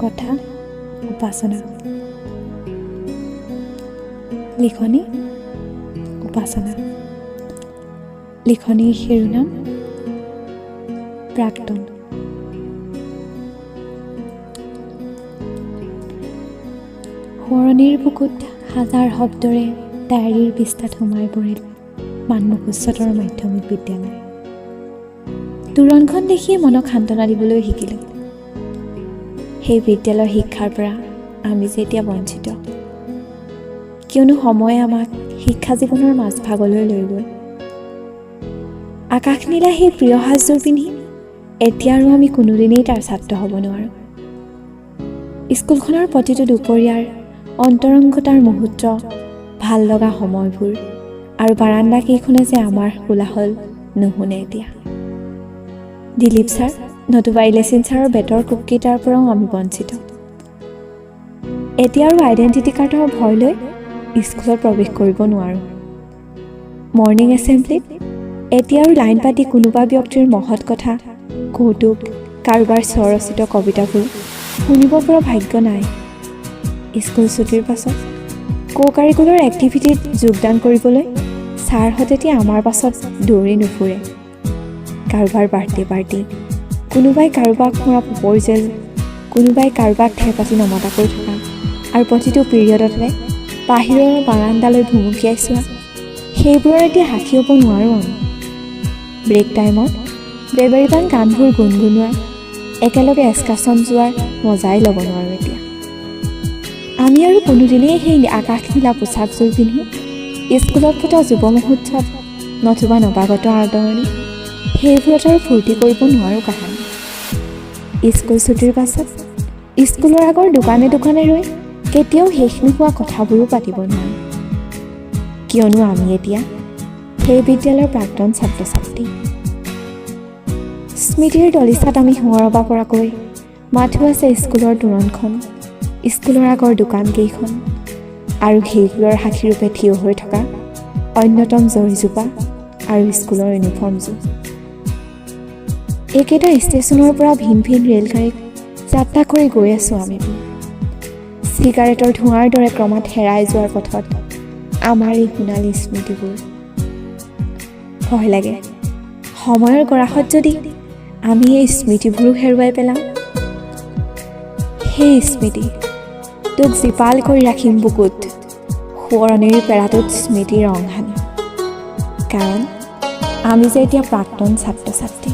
কথা উপাসনা, লিখনি উপাসনা, লিখনিৰ শিৰোনাম প্ৰাক্তন। সোঁৱৰণিৰ বুকুত হাজাৰ শব্দৰে ডায়েৰীৰ পৃষ্ঠাত সোমাই পৰিল মানমুখ উচ্চতৰ মাধ্যমিক বিদ্যালয়। তোৰণখন দেখিয়ে মনক সান্তনা দিবলৈ শিকিলোঁ। সেই বিদ্যালয়ৰ শিক্ষাৰ পৰা আমি যে এতিয়া বঞ্চিত, কিয়নো সময়ে আমাক শিক্ষা জীৱনৰ মাজভাগলৈ লৈ গ'ল। আকাশ নীলা সেই প্ৰিয় সাজযোৰ পিন্ধি এতিয়া আৰু আমি কোনোদিনেই তাৰ ছাত্ৰ হ'ব নোৱাৰোঁ। স্কুলখনৰ প্ৰতিটো দুপৰীয়াৰ অন্তৰংগতাৰ মুহূৰ্ত, ভাল লগা সময়বোৰ আৰু বাৰাণ্ডাকেইখনে যে আমাৰ কোলাহল নুশুনে এতিয়া। দিলীপ ছাৰ নতুবা ইলেচিন ছাৰৰ বেতৰ কোপকেইটাৰ পৰাও আমি বঞ্চিত। এতিয়া আৰু আইডেণ্টিটি কাৰ্ডৰ ভয় লৈ স্কুলত প্ৰৱেশ কৰিব নোৱাৰোঁ। মৰ্ণিং এছেম্বলিত এতিয়া আৰু লাইন পাতি কোনোবা ব্যক্তিৰ মহৎ কথা, কৌতুক, কাৰোবাৰ স্বৰচিত কবিতাবোৰ শুনিব পৰা ভাগ্য নাই। স্কুল ছুটীৰ পাছত কো কাৰিকুলাৰ এক্টিভিটিত যোগদান কৰিবলৈ ছাৰহঁত এতিয়া আমাৰ পাছত দৌৰি নুফুৰে। কাৰোবাৰ বাৰ্থডে পাৰ্টি, কোনোবাই কাৰোবাক মৰা প্ৰপ'জেল, কোনোবাই কাৰোবাক থেপাতি নমতাকৈ থকা আৰু প্ৰতিটো পিৰিয়ডতে বাহিৰৰ বাৰাণ্ডালৈ ভুমুকিয়াই চোৱা, সেইবোৰৰ এতিয়া সাক্ষী হ'ব নোৱাৰোঁ আমি। ব্ৰেক টাইমত বেবেৰিবাং গানবোৰ গুণগুণোৱা, একেলগে এক্সকাৰ্ছন যোৱাৰ মজাই ল'ব নোৱাৰোঁ এতিয়া। আমি আৰু কোনোদিনেই সেই আকাশ নীলা পোছাকযোৰ পিন্ধি স্কুলত পতা যুৱ মহোৎসৱ নতুবা নৱাগত আদৰণি, সেইবোৰত আৰু ফূৰ্তি কৰিব নোৱাৰোঁ কাহানি। স্কুল ছুটীৰ পাছত স্কুলৰ আগৰ দোকানে দোকানে ৰৈ কেতিয়াও শেষ নোহোৱা কথাবোৰো পাতিব নোৱাৰোঁ, কিয়নো আমি এতিয়া সেই বিদ্যালয়ৰ প্ৰাক্তন ছাত্ৰ ছাত্ৰী। স্মৃতিৰ দলিচাত আমি সোঁৱৰাব পৰাকৈ মাথো আছে স্কুলৰ তোৰণখন, স্কুলৰ আগৰ দোকানকেইখন আৰু সেইবোৰৰ সাক্ষীৰূপে থিয় হৈ থকা অন্যতম জৰীজোপা আৰু স্কুলৰ ইউনিফৰ্মযোৰ। এইকেইটা ষ্টেচনৰ পৰা ভিন ভিন ৰেলগাড়ীত যাত্ৰা কৰি গৈ আছোঁ আমিবোৰ। চিগাৰেটৰ ধোঁৱাৰ দৰে ক্ৰমাৎ হেৰাই যোৱাৰ পথত আমাৰ এই সোণালী স্মৃতিবোৰ। ভয় লাগে, সময়ৰ গৰাহত যদি আমি এই স্মৃতিবোৰো হেৰুৱাই পেলাওঁ। সেই স্মৃতি তোক জীপাল কৰি ৰাখিম বুকুত, সোঁৱৰণিৰ পেৰাটোত স্মৃতিৰ ৰং সানি, কাৰণ আমি যে এতিয়া প্ৰাক্তন ছাত্ৰ ছাত্ৰী।